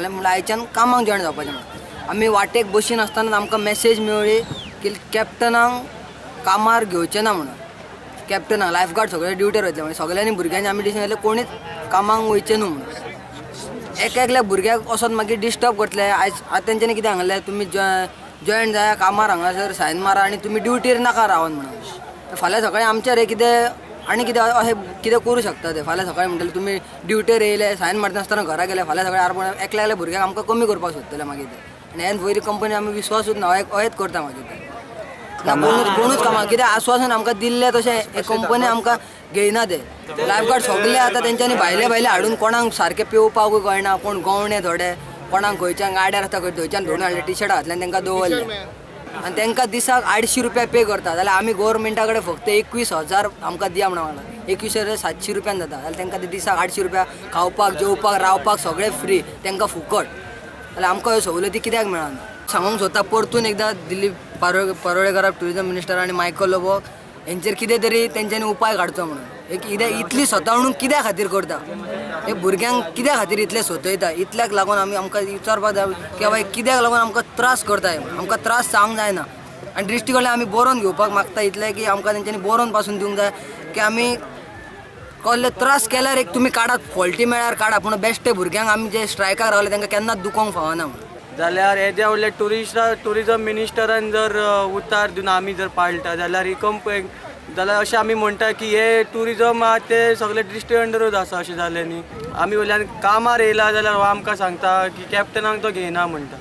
सांगलें म्हणल्यार आयच्यान कामाक जॉयन जावपाचें म्हणून. आमी वाटेक बशीन आसतना आमकां मॅसेज मेळ्ळी की कॅप्टनाक कामार घेवचें ना म्हणून. कॅप्टनाक, लायफ गार्ड सगळे ड्युटीर वयतले म्हणजे सगळ्यांनी भुरग्यांनी आमी डिसिजन घेतलें कोणीच कामाक वयचें न्हू म्हणून. एक एकल्या भुरग्याक वचोन मागीर डिस्टर्ब करतले. आयज आतां तेंच्यांनी कितें सांगलें, तुमी जॉयन जाया कामार, हांगासर सायन मारा आनी तुमी ड्युटीर नाका रावन म्हणून. फाल्यां सकाळीं आमचेर हे कितें आनी कितें अशें कितें करूं शकता ते. फाल्यां सकाळीं म्हणटले तुमी ड्युटीर येयले, सायन मारता आसतना घरा गेले, फाल्यां सकाळीं आरपण एकल्या एकल्या भुरग्यांक आमकां कमी करपाक सोदतले मागीर ते. आनी हें वयली कंपनी आमी विश्वासूच ना, अहेंच करता मागीर ते. ना कोणूच कोणूच कामाक कितें आस्वासन आमकां दिल्लें तशें हे कंपनी आमकां घेयना ते. लायफ गार्ड सगळे आतां तेंच्यांनी भायले भायले हाडून कोणाक सारकें पेंवपाकूय कळना, कोण गवणे थोडे, कोणाक खंयच्यान गाड्यार आसता खंय थंयच्यान धरून हाडले, टी शर्ट घातले आनी तांकां दवरले आनी तांकां दिसाक 800 रुपया पे करता. जाल्यार आमी गोवोरमेंटा कडेन फक्त 21,000 आमकां दिया म्हणून मागला, 21,700 रुपयान जाता. जाल्यार तांकां ते दिसाक 800 रुपया, खावपाक जेवपाक रावपाक सगळें फ्री, तांकां फुकट. जाल्यार आमकां ह्यो सवलती कित्याक मेळना? सांगूंक सोदता परतून एकदां दिलीप पारोळेकराक, ट्युरिजम मिनिस्टर आनी मायकल लोबो हेंचेर कितें तरी तेंच्यांनी उपाय काडचो म्हणून. एक कितें इतली सतावणूक कित्या खातीर करता? हे भुरग्यांक कित्या खातीर इतले सतयता? इतल्याक लागून आमी आमकां विचारपाक जाय की बाबा कित्याक लागून आमकां त्रास करता हे? आमकां त्रास सांगूंक जायना. आनी डिस्ट्रिक्ट कडल्यान आमी बरोवन घेवपाक मागता इतलें की आमकां तेंच्यांनी बरोवन पासून दिवंक जाय की आमी कसले त्रास केल्यार एक तुमी काडात, फॉल्टी मेळ्यार काडा, पूण बेश्टे भुरग्यांक आमी जे स्ट्रायकार रावले तांकां केन्नाच दुखोवंक फावना म्हणून. जाल्यार हेज्या व्हडले ट्युरिजम मिनिस्टरान जर उतार दिवन आमी जर पाळटा जाल्यार ही कंप जाल्यार अशें आमी म्हणटा की हे ट्युरिजम आहा ते सगळे डिस्ट्रिक्ट अंडरूच आसा अशें जालें न्ही. आमी वयल्यान कामार येयला जाल्यार हो आमकां सांगता की कॅप्टनाक तो घेयना म्हणटा.